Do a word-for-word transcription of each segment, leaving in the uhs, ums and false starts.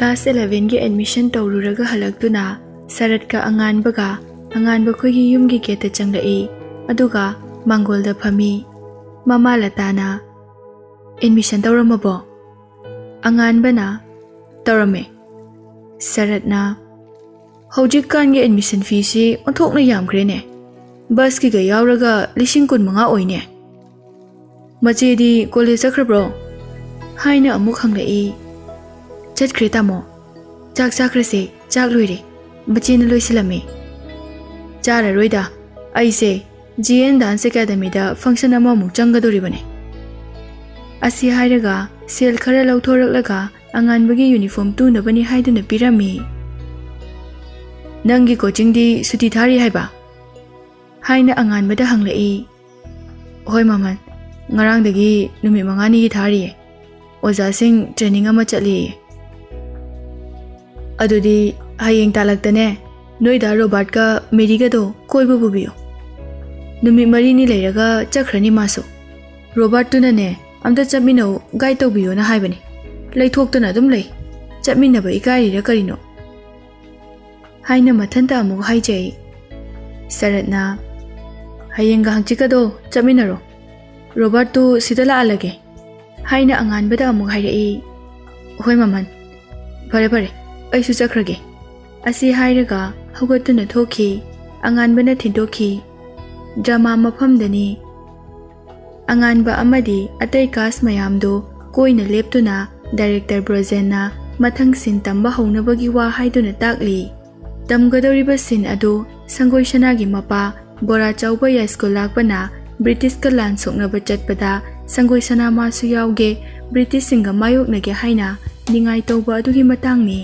Class ꯑꯦꯂꯚꯦꯟꯒꯤ admission ꯇꯧꯔꯨꯔꯒ ꯍꯜꯂꯛꯇꯨꯅ ꯁꯔꯠꯀ ꯑꯉꯥꯟꯕꯒ ꯑꯉꯥꯟꯕ ꯈꯣꯏꯒꯤ ꯌꯨꯝꯒꯤ ꯒꯦꯠꯇ ꯆꯪꯂꯛꯏ, ꯑꯗꯨꯒ ꯃꯥꯡꯒꯣꯜꯗ ꯐꯝꯃꯤ꯫ ꯃꯃꯥ ꯂꯇꯥꯅ, "ꯑꯦꯗꯃꯤꯁꯟ ꯇꯧꯔꯝꯃꯕꯣ?" ꯑꯉꯥꯟꯕꯅ, "ꯇꯧꯔꯝꯃꯦ꯫" ꯁꯔꯠꯅ, "ꯍꯧꯖꯤꯛꯀꯥꯟꯒꯤ ꯑꯦꯗꯃꯤꯁꯟ ꯐꯤꯁꯤ ꯑꯣꯟꯊꯣꯛꯅ ꯌꯥꯝꯈ꯭ꯔꯦꯅꯦ꯫ ꯕꯁꯀꯤꯒ ꯌꯥꯎꯔꯒ ꯂꯤꯁꯤꯡ ꯀꯨꯟ ꯃꯉꯥ ꯑꯣꯏꯅꯦ꯫ ꯃꯆꯦꯗꯤ ꯀꯣꯂꯦꯖ ꯆꯠꯈ꯭ꯔꯕ꯭ꯔꯣ?" ꯍꯥꯏꯅ ꯑꯃꯨꯛ ꯍꯪꯂꯛꯏ꯫ "ꯆꯠꯈ꯭ꯔꯦ ꯇꯥꯃꯣ꯫ ꯆꯥꯛ ꯆꯥꯈ꯭ꯔꯁꯦ, ꯆꯥꯛ ꯂꯣꯏꯔꯦ꯫ ꯃꯆꯦꯅ ꯂꯣꯏꯁꯤꯜꯂꯝꯃꯦ꯫" "ꯆꯥꯔꯔꯣꯏꯗ, ꯑꯩꯁꯦ ꯖꯤ ꯑꯦꯟ ꯗꯥꯟꯁ ꯑꯦꯀꯥꯗꯃꯤꯗ ꯐꯪꯁꯟ ꯑꯃꯃꯨꯛ ꯆꯪꯒꯗꯧꯔꯤꯕꯅꯦ꯫" ꯑꯁꯤ ꯍꯥꯏꯔꯒ ꯁꯦꯜ ꯈꯔ ꯂꯧꯊꯣꯔꯛꯂꯒ ꯑꯉꯥꯟꯕꯒꯤ ꯌꯨꯅꯤꯐꯣꯔꯝ ꯇꯨꯅꯕꯅꯤ ꯍꯥꯏꯗꯨꯅ ꯄꯤꯔꯝꯃꯤ꯫ "ꯅꯪꯒꯤ ꯀꯣꯆꯤꯡꯗꯤ ꯁꯨꯇꯤ ꯊꯥꯔꯤ ꯍꯥꯏꯕ?" ꯍꯥꯏꯅ ꯑꯉꯥꯟꯕꯗ ꯍꯪꯂꯛꯏ꯫ "ꯍꯣꯏ ꯃꯃꯜ, ꯉꯔꯥꯡꯗꯒꯤ ꯅꯨꯃꯤꯠ ꯃꯉꯥꯅꯤꯒꯤ ꯊꯥꯔꯤꯌꯦ꯫ ꯑꯣꯖꯥꯁꯤꯡ ꯇ꯭ꯔꯦꯅꯤꯡ ꯑꯃ ꯆꯠꯂꯤꯌꯦ꯫" "ꯑꯗꯨꯗꯤ ꯍꯌꯦꯡ ꯇꯥꯂꯛꯇꯅꯦ, ꯅꯣꯏꯗ ꯔꯣꯕꯥꯔꯠꯀ ꯃꯦꯔꯤꯒꯗꯣ ꯀꯣꯏꯕ ꯄꯨꯕꯤꯌꯨ꯫ ꯅꯨꯃꯤꯠ ꯃꯔꯤꯅꯤ ꯂꯩꯔꯒ ꯆꯠꯈ꯭ꯔꯅꯤ ꯃꯥꯁꯨ꯫ ꯔꯣꯕꯥꯔꯠꯇꯨꯅꯅꯦ, ꯑꯝꯇ ꯆꯠꯃꯤꯟꯅꯧ, ꯒꯥꯏꯗ ꯇꯧꯕꯤꯌꯣꯅ ꯍꯥꯏꯕꯅꯤ꯫ ꯂꯩꯊꯣꯛꯇꯅ ꯑꯗꯨꯝ ꯂꯩ꯫ ꯆꯠꯃꯤꯟꯅꯕ ꯏꯀꯥꯏꯔꯤꯔ ꯀꯔꯤꯅꯣ?" ꯍꯥꯏꯅ ꯃꯊꯟꯇ ꯑꯃꯨꯛ ꯍꯥꯏꯖꯩ꯫ ꯁꯔꯠꯅ, "ꯍꯌꯦꯡꯒ ꯍꯪꯆꯤꯠꯀꯗꯣ ꯆꯠꯃꯤꯟꯅꯔꯣ꯫ ꯔꯣꯕꯥꯔꯠꯇꯨ ꯁꯤꯗ ꯂꯥꯛꯍꯜꯂꯒꯦ," ꯍꯥꯏꯅ ꯑꯉꯥꯟꯕꯗ ꯑꯃꯨꯛ ꯍꯥꯏꯔꯛꯏ꯫ "ꯍꯣꯏ ꯃꯃꯜ, ꯐꯔꯦ ꯐꯔꯦ, ꯑꯩꯁꯨ ꯆꯠꯈ꯭ꯔꯒꯦ꯫" ꯑꯁꯤ ꯍꯥꯏꯔꯒ ꯍꯧꯒꯠꯇꯨꯅ ꯊꯣꯛꯈꯤ꯫ ꯑꯉꯥꯟꯕꯅ ꯊꯤꯟꯗꯣꯛꯈꯤ꯫ ꯗ꯭ꯔꯃꯥ ꯃꯐꯝꯗꯅꯤ꯫ ꯑꯉꯥꯟꯕ ꯑꯃꯗꯤ ꯑꯇꯩ ꯀꯥꯁ ꯃꯌꯥꯝꯗꯨ ꯀꯣꯏꯅ ꯂꯦꯞꯇꯨꯅ ꯗꯥꯏꯔꯦꯛꯇꯔ ꯕ꯭ꯔꯣꯖꯦꯟꯅ ꯃꯊꯪ ꯁꯤꯟ ꯇꯝꯕ ꯍꯧꯅꯕꯒꯤ ꯋꯥ ꯍꯥꯏꯗꯨꯅ ꯇꯥꯛꯂꯤ꯫ ꯇꯝꯒꯗꯧꯔꯤꯕ ꯁꯤꯟ ꯑꯗꯨ ꯁꯪꯒꯣꯏ ꯁꯅꯥꯒꯤ ꯃꯄꯥ ꯕꯣꯔꯥ ꯆꯥꯎꯕ ꯌꯥꯏꯁ꯭ꯀꯨꯜ ꯂꯥꯛꯄꯅ ꯕ꯭ꯔꯤꯇꯤꯁꯀ ꯂꯥꯟ ꯁꯣꯛꯅꯕ ꯆꯠꯄꯗ ꯁꯪꯒꯣꯏ ꯁꯅꯥ ꯃꯥꯁꯨ ꯌꯥꯎꯒꯦ, ꯕ꯭ꯔꯤꯇꯤꯁꯁꯤꯡꯒ ꯃꯥꯌꯣꯛꯅꯒꯦ ꯍꯥꯏꯅ ꯅꯤꯡꯉꯥꯏ ꯇꯧꯕ ꯑꯗꯨꯒꯤ ꯃꯇꯥꯡꯅꯤ꯫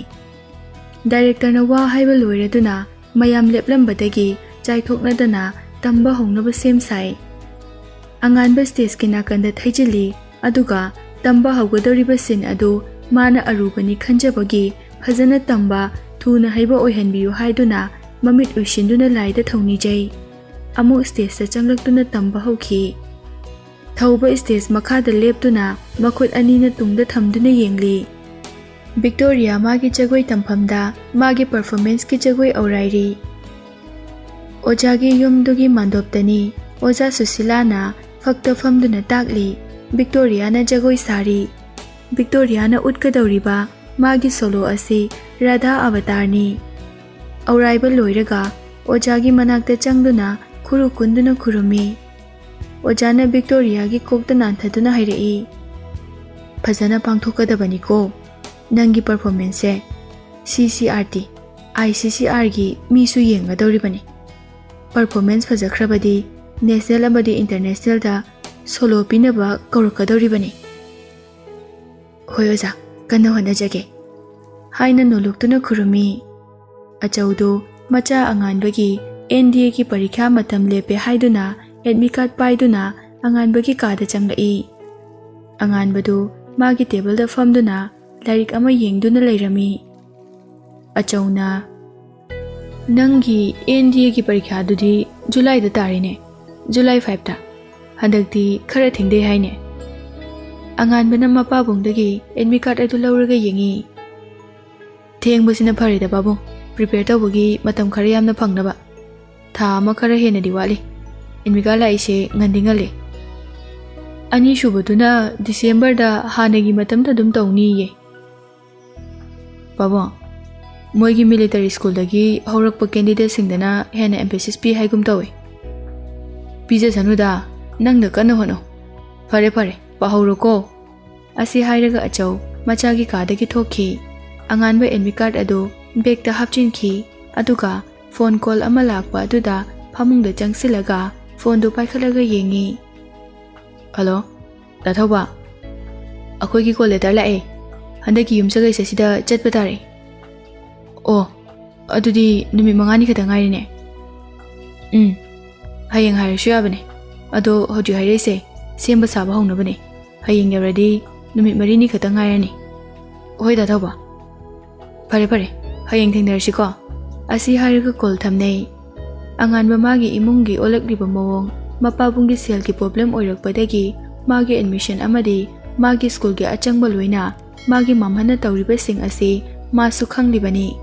ꯗꯥꯏꯔꯦꯛꯇꯔꯅ ꯋꯥ ꯍꯥꯏꯕ ꯂꯣꯏꯔꯗꯨꯅ ꯃꯌꯥꯝ ꯂꯦꯞꯂꯝꯕꯗꯒꯤ ꯆꯥꯏꯊꯣꯛꯅꯗꯅ ꯇꯝꯕ ꯍꯧꯅꯕ ꯁꯦꯝ ꯁꯥꯏ꯫ ꯑꯉꯥꯟꯕ ꯁ꯭ꯇꯦꯖꯀꯤ ꯅꯥꯀꯟꯗ ꯊꯩꯖꯤꯜꯂꯤ, ꯑꯗꯨꯒ ꯇꯝꯕ ꯍꯧꯒꯗꯧꯔꯤꯕ ꯁꯤꯟ ꯑꯗꯨ ꯃꯥꯅ ꯑꯔꯨꯕꯅꯤ ꯈꯟꯖꯕꯒꯤ ꯐꯖꯅ ꯇꯝꯕ, ꯊꯨꯅ ꯍꯩꯕ ꯑꯣꯏꯍꯟꯕꯤꯌꯨ ꯍꯥꯏꯗꯨꯅ ꯃꯃꯤꯠ ꯎꯏꯁꯤꯟꯗꯨꯅ ꯂꯥꯏꯗ ꯊꯧꯅꯤꯖꯩ꯫ ꯑꯃꯨꯛ ꯁ꯭ꯇꯦꯖꯇ ꯆꯪꯂꯛꯇꯨꯅ ꯇꯝꯕ ꯍꯧꯈꯤ꯫ ꯊꯧꯕ ꯁ꯭ꯇꯦꯖ ꯃꯈꯥꯗ ꯂꯦꯞꯇꯨꯅ ꯃꯈꯨꯠ ꯑꯅꯤꯅ ꯇꯨꯡꯗ ꯊꯝꯗꯨꯅ ꯌꯦꯡꯂꯤ꯫ ꯕꯤꯛꯇꯣꯔꯤꯌꯥ ꯃꯥꯒꯤ ꯖꯒꯣꯏ ꯇꯝꯐꯝꯗ ꯃꯥꯒꯤ ꯄꯔꯐꯣꯔꯃꯦꯟꯁꯀꯤ ꯖꯒꯣꯏ ꯑꯧꯔꯥꯏꯔꯤ꯫ ꯑꯣꯖꯥꯒꯤ ꯌꯨꯝꯗꯨꯒꯤ ꯃꯥꯟꯗꯣꯞꯇꯅꯤ ꯑꯣꯖꯥ ꯁꯨꯁꯤꯂꯥꯅ ꯐꯛꯇ ꯐꯝꯗꯨꯅ ꯇꯥꯛꯂꯤ꯫ ꯕꯤꯛꯇꯣꯔꯤꯌꯥꯅ ꯖꯒꯣꯏ ꯁꯥꯔꯤ꯫ ꯕꯤꯛꯇꯣꯔꯤꯌꯥꯅ ꯎꯠꯀꯗꯧꯔꯤꯕ ꯃꯥꯒꯤ ꯁꯣꯂꯣ ꯑꯁꯤ ꯔꯥꯙꯥ ꯑꯕꯇꯥꯔꯅꯤ꯫ ꯑꯧꯔꯥꯏꯕ ꯂꯣꯏꯔꯒ ꯑꯣꯖꯥꯒꯤ ꯃꯅꯥꯛꯇ ꯆꯪꯗꯨꯅ ꯈꯨꯔꯨ ꯀꯨꯟꯗꯨꯅ ꯈꯨꯔꯨꯝꯃꯤ꯫ ꯑꯣꯖꯥꯅ ꯕꯤꯛꯇꯣꯔꯤꯌꯥꯒꯤ ꯀꯣꯛꯇ ꯅꯥꯟꯊꯗꯨꯅ ꯍꯥꯏꯔꯛꯏ, "ꯐꯖꯅ ꯄꯥꯡꯊꯣꯛꯀꯗꯕꯅꯤꯀꯣ꯫ ꯅꯪꯒꯤ ꯄꯔꯐꯣꯔꯃꯦꯟꯁꯁꯦ ꯁꯤ C R T, I C ꯁꯤ ꯑꯥꯔꯒꯤ ꯃꯤꯁꯨ ꯌꯦꯡꯒꯗꯧꯔꯤꯕꯅꯤ꯫ ꯄꯔꯐꯣꯔꯃꯦꯟꯁ ꯐꯖꯈ꯭ꯔꯕꯗꯤ ꯅꯦꯁꯅꯦꯜ ꯑꯃꯗꯤ ꯏꯟꯇꯔꯅꯦꯁꯅꯦꯜꯗ ꯁꯣꯂꯣ ꯄꯤꯅꯕ ꯀꯧꯔꯛꯀꯗꯧꯔꯤꯕꯅꯤ꯫" "ꯍꯣꯏ ꯑꯣꯖꯥ, ꯀꯟꯅ ꯍꯣꯠꯅꯖꯒꯦ" ꯍꯥꯏꯅ ꯅꯣꯂꯨꯛꯇꯨꯅ ꯈꯨꯔꯨꯝꯃꯤ꯫ ꯑꯆꯧꯗꯨ ꯃꯆꯥ ꯑꯉꯥꯟꯕꯒꯤ ꯑꯦꯟ ꯗꯤ ꯑꯦꯒꯤ ꯄꯔꯤꯈ꯭ꯌꯥ ꯃꯇꯝ ꯂꯦꯞꯄꯦ ꯍꯥꯏꯗꯨꯅ ꯑꯦꯗꯃꯤꯠ ꯀꯥꯔꯗ ꯄꯥꯏꯗꯨꯅ ꯑꯉꯥꯟꯕꯒꯤ ꯀꯥꯗ ꯆꯪꯂꯛꯏ꯫ ꯑꯉꯥꯟꯕꯗꯨ ꯃꯥꯒꯤ ꯇꯦꯕꯜꯗ ꯐꯝꯗꯨꯅ ꯂꯥꯏꯔꯤꯛ ꯑꯃ ꯌꯦꯡꯗꯨꯅ ꯂꯩꯔꯝꯃꯤ꯫ ꯑꯆꯧꯅ, "ꯅꯪꯒꯤ ꯑꯦꯟ ꯗꯤ ꯑꯦꯒꯤ ꯄꯔꯤꯈ꯭ꯌꯥꯗꯨꯗꯤ ꯖꯨꯂꯥꯏꯗ ꯇꯥꯔꯦꯅꯦ, ꯖꯨꯂꯥꯏ ꯐꯥꯏꯚꯇ꯫ ꯍꯟꯗꯛꯇꯤ ꯈꯔ ꯊꯦꯡꯗꯩ ꯍꯥꯏꯅꯦ?" ꯑꯉꯥꯟꯕꯅ ꯃꯄꯥꯕꯨꯡꯗꯒꯤ ꯑꯦꯗꯃꯤꯠ ꯀꯥꯔꯗ ꯑꯗꯨ ꯂꯧꯔꯒ ꯌꯦꯡꯉꯤ꯫ "ꯊꯦꯡꯕꯁꯤꯅ ꯐꯔꯦꯗ ꯄꯥꯕꯨꯡ, ꯄ꯭ꯔꯤꯄꯦꯌꯔ ꯇꯧꯕꯒꯤ ꯃꯇꯝ ꯈꯔ ꯌꯥꯝꯅ ꯐꯪꯅꯕ꯫ ꯊꯥ ꯑꯃ ꯈꯔ ꯍꯦꯟꯅꯗꯤ ꯋꯥꯠꯂꯤ꯫ ꯑꯦꯗꯃꯤꯠ ꯀꯥꯔꯗ ꯂꯥꯛꯏꯁꯦ ꯉꯟꯗꯤ ꯉꯜꯂꯤ꯫ ꯑꯅꯤꯁꯨꯕꯗꯨꯅ ꯗꯤꯁꯦꯝꯕꯔꯗ ꯍꯥꯟꯅꯒꯤ ꯃꯇꯝꯗ ꯑꯗꯨꯝ ꯇꯧꯅꯤꯌꯦ꯫" "ꯄꯥꯕꯨꯡ, ꯃꯣꯏꯒꯤ ꯃꯤꯂꯤꯇꯔꯤ ꯁ꯭ꯀꯨꯜꯗꯒꯤ ꯍꯧꯔꯛꯄ ꯀꯦꯟꯗꯤꯗꯦꯠꯁꯤꯡꯗꯅ ꯍꯦꯟꯅ ꯑꯦꯝꯐꯦꯁꯤꯁ ꯄꯤ ꯍꯥꯏꯒꯨꯝ ꯇꯧꯏ꯫" "ꯄꯤꯖꯁꯅꯨꯗ, ꯅꯪꯅ ꯀꯟꯅ ꯍꯣꯠꯅꯧ꯫ ꯐꯔꯦ ꯐꯔꯦ, ꯄꯥꯍꯧꯔꯣꯀꯣ꯫" ꯑꯁꯤ ꯍꯥꯏꯔꯒ ꯑꯆꯧ ꯃꯆꯥꯒꯤ ꯀꯥꯗꯒꯤ ꯊꯣꯛꯈꯤ꯫ ꯑꯉꯥꯟꯕ ꯑꯦꯗꯃꯤꯠ ꯀꯥꯔꯗ ꯑꯗꯨ ꯕꯦꯒꯇ ꯍꯥꯞꯆꯤꯟꯈꯤ, ꯑꯗꯨꯒ ꯐꯣꯟ ꯀꯣꯜ ꯑꯃ ꯂꯥꯛꯄ ꯑꯗꯨꯗ ꯐꯃꯨꯡꯗ ꯆꯪꯁꯤꯜꯂꯒ ꯐꯣꯟꯗꯨ ꯄꯥꯏꯈꯠꯂꯒ ꯌꯦꯡꯉꯤ꯫ "ꯍꯜꯂꯣ, ꯗꯥ ꯊꯧꯕ, ꯑꯩꯈꯣꯏꯒꯤ ꯀꯣꯜ ꯂꯦꯇꯔ ꯂꯥꯛꯑꯦ꯫ ꯍꯟꯗꯛꯀꯤ ꯌꯨꯝꯁꯀꯩꯁ ꯑꯁꯤꯗ ꯆꯠꯄ ꯇꯥꯔꯦ꯫" "ꯑꯣ, ꯑꯗꯨꯗꯤ ꯅꯨꯃꯤꯠ ꯃꯉꯥꯅꯤ ꯈꯛꯇ ꯉꯥꯏꯔꯦꯅꯦ꯫" "ꯎꯝ, ꯍꯌꯦꯡ ꯍꯥꯏꯔꯁꯨ ꯌꯥꯕꯅꯦ꯫ ꯑꯗꯣ ꯍꯧꯖꯤꯛ ꯍꯥꯏꯔꯛꯏꯁꯦ ꯁꯦꯝꯕ ꯁꯥꯕ ꯍꯧꯅꯕꯅꯦ꯫ ꯍꯌꯦꯡ ꯌꯧꯔꯗꯤ ꯅꯨꯃꯤꯠ ꯃꯔꯤꯅꯤ ꯈꯛꯇ ꯉꯥꯏꯔꯅꯤ꯫" "ꯍꯣꯏ, ꯗꯥ ꯊꯧꯕ꯫ ꯐꯔꯦ ꯐꯔꯦ, ꯍꯌꯦꯡ ꯊꯦꯡꯅꯔꯁꯤꯀꯣ꯫" ꯑꯁꯤ ꯍꯥꯏꯔꯒ ꯀꯣꯜ ꯊꯝꯅꯩ꯫ ꯑꯉꯥꯟꯕ ꯃꯥꯒꯤ ꯏꯃꯨꯡꯒꯤ ꯑꯣꯜꯂꯛꯂꯤꯕ ꯃꯑꯣꯡ, ꯃꯄꯥꯕꯨꯡꯒꯤ ꯁꯦꯜꯒꯤ ꯄ꯭ꯔꯣꯕ꯭ꯂꯦꯝ ꯑꯣꯏꯔꯛꯄꯗꯒꯤ ꯃꯥꯒꯤ ꯑꯦꯗꯃꯤꯁꯟ ꯑꯃꯗꯤ ꯃꯥꯒꯤ ꯁ꯭ꯀꯨꯜꯒꯤ ꯑꯆꯪꯕ ꯂꯣꯏꯅ ꯃꯥꯒꯤ ꯃꯝꯍꯟꯅ ꯇꯧꯔꯤꯕꯁꯤꯡ ꯑꯁꯤ ꯃꯥꯁꯨ ꯈꯪꯂꯤꯕꯅꯤ꯫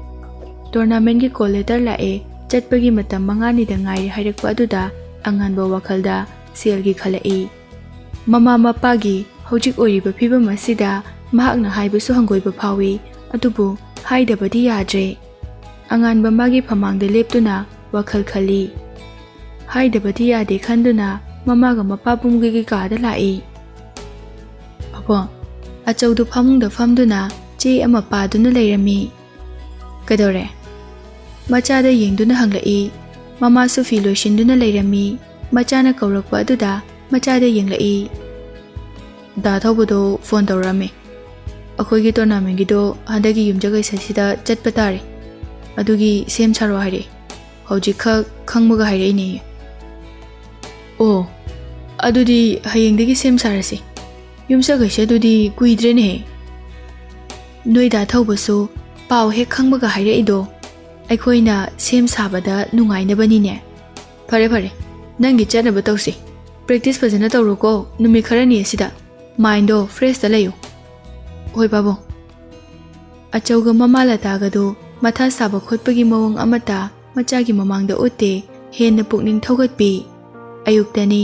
ꯇꯣꯔꯅꯥꯃꯦꯟꯒꯤ ꯀꯣꯜ ꯂꯦꯇꯔ ꯂꯥꯛꯑꯦ, ꯆꯠꯄꯒꯤ ꯃꯇꯝ ꯃꯉꯥꯅꯤꯗ ꯉꯥꯏꯔꯦ ꯍꯥꯏꯔꯛꯄ ꯑꯗꯨꯗ ꯑꯉꯥꯟꯕ ꯋꯥꯈꯜꯗ ꯁꯦꯜꯒꯤ ꯈꯜꯂꯛꯏ꯫ ꯃꯃꯥ ꯃꯄꯥꯒꯤ ꯍꯧꯖꯤꯛ ꯑꯣꯏꯔꯤꯕ ꯐꯤꯕꯝ ꯑꯁꯤꯗ ꯃꯍꯥꯛꯅ ꯍꯥꯏꯕꯁꯨ ꯍꯪꯒꯣꯏꯕ ꯐꯥꯎꯏ, ꯑꯗꯨꯕꯨ ꯍꯥꯏꯗꯕꯗꯤ ꯌꯥꯗ꯭ꯔꯦ꯫ ꯑꯉꯥꯟꯕ ꯃꯥꯒꯤ ꯐꯃꯥꯡꯗ ꯂꯦꯞꯇꯨꯅ ꯋꯥꯈꯜ ꯈꯜꯂꯤ꯫ ꯍꯥꯏꯗꯕꯗꯤ ꯌꯥꯗꯦ ꯈꯟꯗꯨꯅ ꯃꯃꯥꯒ ꯃꯄꯥ ꯄꯨꯝꯒꯦꯒꯤ ꯀꯥꯗ ꯂꯥꯛꯏ꯫ ꯑꯕꯣ, ꯑꯆꯧꯗꯨ ꯐꯃꯨꯡꯗ ꯐꯝꯗꯨꯅ ꯆꯦ ꯑꯃ ꯄꯥꯗꯨꯅ ꯂꯩꯔꯝꯃꯤ꯫ "ꯀꯩꯗꯧꯔꯦ?" ꯃꯆꯥꯗ ꯌꯦꯡꯗꯨꯅ ꯍꯪꯂꯛꯏ꯫ ꯃꯃꯥꯁꯨ ꯐꯤ ꯂꯣꯏꯁꯤꯟꯗꯨꯅ ꯂꯩꯔꯝꯃꯤ꯫ ꯃꯆꯥꯅ ꯀꯧꯔꯛꯄ ꯑꯗꯨꯗ ꯃꯆꯥꯗ ꯌꯦꯡꯂꯛꯏ꯫ "ꯗꯥ ꯊꯧꯕꯗꯣ ꯐꯣꯟ ꯇꯧꯔꯛꯑꯝꯃꯦ꯫ ꯑꯩꯈꯣꯏꯒꯤ ꯇꯣꯔꯅꯥꯃꯦꯟꯒꯤꯗꯣ ꯍꯟꯗꯛꯀꯤ ꯌꯨꯝꯖꯀꯩꯁꯁꯤꯗ ꯆꯠꯄ ꯇꯥꯔꯦ꯫ ꯑꯗꯨꯒꯤ ꯁꯦꯝ ꯁꯥꯔꯣ ꯍꯥꯏꯔꯛꯑꯦ꯫ ꯍꯧꯖꯤꯛꯈꯛ ꯈꯪꯕꯒ ꯍꯥꯏꯔꯛꯏꯅꯦ꯫" "ꯑꯣ, ꯑꯗꯨꯗꯤ ꯍꯌꯦꯡꯗꯒꯤ ꯁꯦꯝ ꯁꯥꯔꯁꯤ꯫ ꯌꯨꯝꯁꯀꯩꯁ ꯑꯗꯨꯗꯤ ꯀꯨꯏꯗ꯭ꯔꯦꯅꯦꯍꯦ꯫ ꯅꯣꯏ ꯗꯥ ꯊꯧꯕꯁꯨ ꯄꯥꯎ ꯍꯦꯛ ꯈꯪꯕꯒ ꯍꯥꯏꯔꯛꯏꯗꯣ ꯑꯩꯈꯣꯏꯅ ꯁꯦꯝ ꯁꯥꯕꯗ ꯅꯨꯡꯉꯥꯏꯅꯕꯅꯤꯅꯦ꯫ ꯐꯔꯦ ꯐꯔꯦ, ꯅꯪꯒꯤ ꯆꯠꯅꯕ ꯇꯧꯁꯤ꯫ ꯄ꯭ꯔꯦꯛꯇꯤꯁ ꯐꯖꯅ ꯇꯧꯔꯣꯀꯣ, ꯅꯨꯃꯤꯠ ꯈꯔꯅꯤ ꯑꯁꯤꯗ꯫ ꯃꯥꯏꯟꯗꯣ ꯐ꯭ꯔꯦꯁꯇ ꯂꯩꯌꯨ꯫" "ꯍꯣꯏ ꯄꯥꯕꯨꯡ꯫" ꯑꯆꯧꯒ ꯃꯃꯥ ꯂꯇꯥꯒꯗꯨ ꯃꯊꯥ ꯁꯥꯕ ꯈꯣꯠꯄꯒꯤ ꯃꯑꯣꯡ ꯑꯃꯠꯇ ꯃꯆꯥꯒꯤ ꯃꯃꯥꯡꯗ ꯎꯠꯇꯦ, ꯍꯦꯟꯅ ꯄꯨꯛꯅꯤꯡ ꯊꯧꯒꯠꯄꯤ꯫ ꯑꯌꯨꯛꯇꯅꯤ,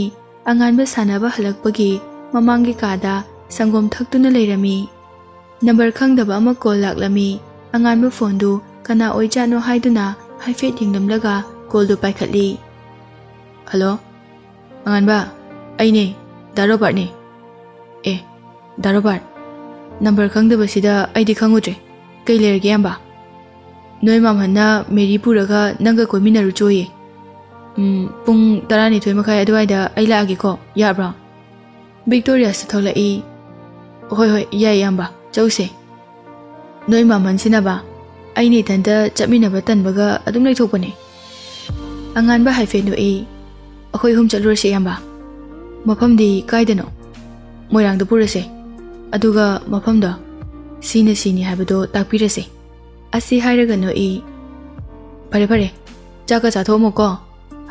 ꯑꯉꯥꯟꯕ ꯁꯥꯟꯅꯕ ꯍꯜꯂꯛꯄꯒꯤ ꯃꯃꯥꯡꯒꯤ ꯀꯥꯗ ꯁꯪꯒꯣꯝ ꯊꯛꯇꯨꯅ ꯂꯩꯔꯝꯃꯤ꯫ ꯅꯝꯕꯔ ꯈꯪꯗꯕ ꯑꯃ ꯀꯣꯜ ꯂꯥꯛꯂꯝꯃꯤ꯫ ꯑꯉꯥꯟꯕ ꯐꯣꯟꯗꯨ ꯀꯅꯥ ꯑꯣꯏꯖꯥꯠꯅꯣ ꯍꯥꯏꯗꯨꯅ ꯍꯥꯏꯐꯦꯠ ꯌꯦꯡꯂꯝꯂꯒ ꯀꯣꯜꯗꯨ ꯄꯥꯏꯈꯠꯂꯤ꯫ "ꯍꯜꯂꯣ, ꯑꯉꯥꯟꯕ, ꯑꯩꯅꯦ, ꯗꯥ ꯔꯣꯕꯥꯔꯠꯅꯦ꯫" "ꯑꯦ, ꯗꯥ ꯔꯣꯕꯥꯔꯠ, ꯅꯝꯕꯔ ꯈꯪꯗꯕꯁꯤꯗ ꯑꯩꯗꯤ ꯈꯪꯉꯨꯗ꯭ꯔꯦ꯫ ꯀꯩ ꯂꯩꯔꯒꯦ, ꯏꯌꯥꯝꯕ?" "ꯅꯣꯏ ꯃꯥꯝꯍꯟꯅ ꯃꯦꯔꯤ ꯄꯨꯔꯒ ꯅꯪꯒ ꯀꯣꯏꯃꯤꯟꯅꯔꯨꯆꯣꯌꯦ꯫ ꯎꯝ, ꯄꯨꯡ ꯇꯔꯥꯅꯤꯊꯣꯏ ꯃꯈꯥꯏ ꯑꯗꯨꯋꯥꯏꯗ ꯑꯩ ꯂꯥꯛꯑꯒꯦꯀꯣ, ꯌꯥꯕ꯭ꯔꯣ?" ꯚꯤꯛꯇꯣꯔꯤꯌꯥꯁꯨ ꯊꯣꯛꯂꯛꯏ꯫ "ꯍꯣꯏ, ꯍꯣꯏ, ꯌꯥꯏ, ꯏꯌꯥꯝꯕ, ꯆꯧꯁꯦ꯫" "ꯅꯣꯏ ꯃꯥꯝꯍꯟꯁꯤꯅꯕ ꯑꯩꯅ ꯏꯊꯟꯇ ꯆꯠꯃꯤꯟꯅꯕ ꯇꯟꯕꯒ ꯑꯗꯨꯝ ꯂꯩꯊꯣꯛꯄꯅꯦ꯫" ꯑꯉꯥꯟꯕ ꯍꯥꯏꯐꯦꯠ ꯅꯣꯛꯏ꯫ "ꯑꯩꯈꯣꯏ ꯑꯍꯨꯝ ꯆꯠꯂꯨꯔꯁꯦ, ꯏꯌꯥꯝꯕ꯫ ꯃꯐꯝꯗꯤ ꯀꯥꯏꯗꯅꯣ?" "ꯃꯣꯏꯔꯥꯡꯗ ꯄꯨꯔꯁꯦ꯫ ꯑꯗꯨꯒ ꯃꯐꯝꯗꯣ ꯁꯤꯅ ꯁꯤꯅꯤ ꯍꯥꯏꯕꯗꯣ ꯇꯥꯛꯄꯤꯔꯁꯦ꯫" ꯑꯁꯤ ꯍꯥꯏꯔꯒ ꯅꯣꯛꯏ꯫ "ꯐꯔꯦ, ꯐꯔꯦ, ꯆꯥꯛꯀ ꯆꯥꯊꯣꯛꯑꯝꯃꯣꯀꯣ,"